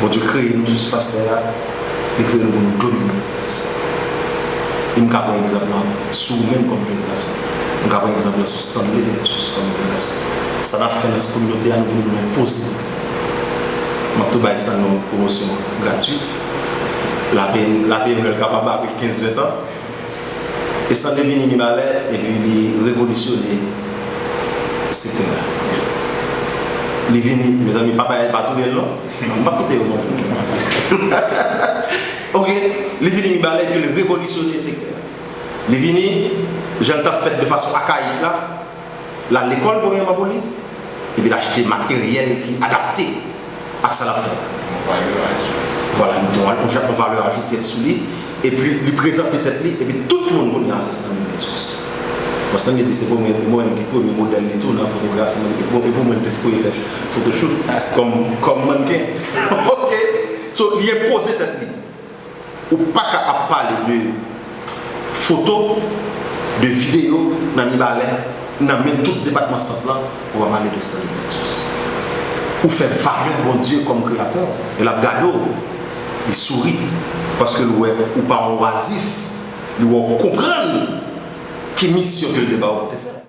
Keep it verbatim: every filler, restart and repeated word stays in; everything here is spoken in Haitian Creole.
Bondye kreye nou sou sifas tè a, li kreye nou pou nou domine. E m ka pran egzanp lan sou ou menm kòm jèn gason. M ka pran egzanp lan sou Stanley Ventus kòm jèn gason. Sa n ap fè nan kominote a, nou vini pou nou enpoze. M ap tou bay Stanley yon pwomosyon gratwit. L a peye m, l a peye m lè l kapab apre kenz, ven tan. E Stanley vini Mibalè, epi li revolisyone sektè a. Li vini, mezanmi, pa bay, pa touye l non. M p ap kite yo non. Ok, li vini Mibalè, epi li revolisyone sektè a. Li vini, jan l t ap fèt de fason akayik la, l al lekòl premyèman pou li, epi l achte materyèl ki adapte ak sa l ap fè. Vwala, li te yon, yon valè ajoute sou li, epi li prezante tèt li, epi tout moun konnen a se Stanley Ventus. Fò Stanley di se pou mwen, mwen menm ki premye modèl li tou nan fotografi, se mwen ki, bon, e pou mwen li te voye fè photoshoot kòm, kòm mannken. Ok, so li enpoze tèt li. Ou pa ka ap pale de foto, de videyo nan Mibalè, nan men tout depatman Sant lan, pou w pa pale de Stanley Ventus. Ou fè valè Bondye kòm kreyatè, e l ap gade w, li souri, paske l wè ou pa yon wazif, li wè w konprann ki misyon ke l te ba w pou w te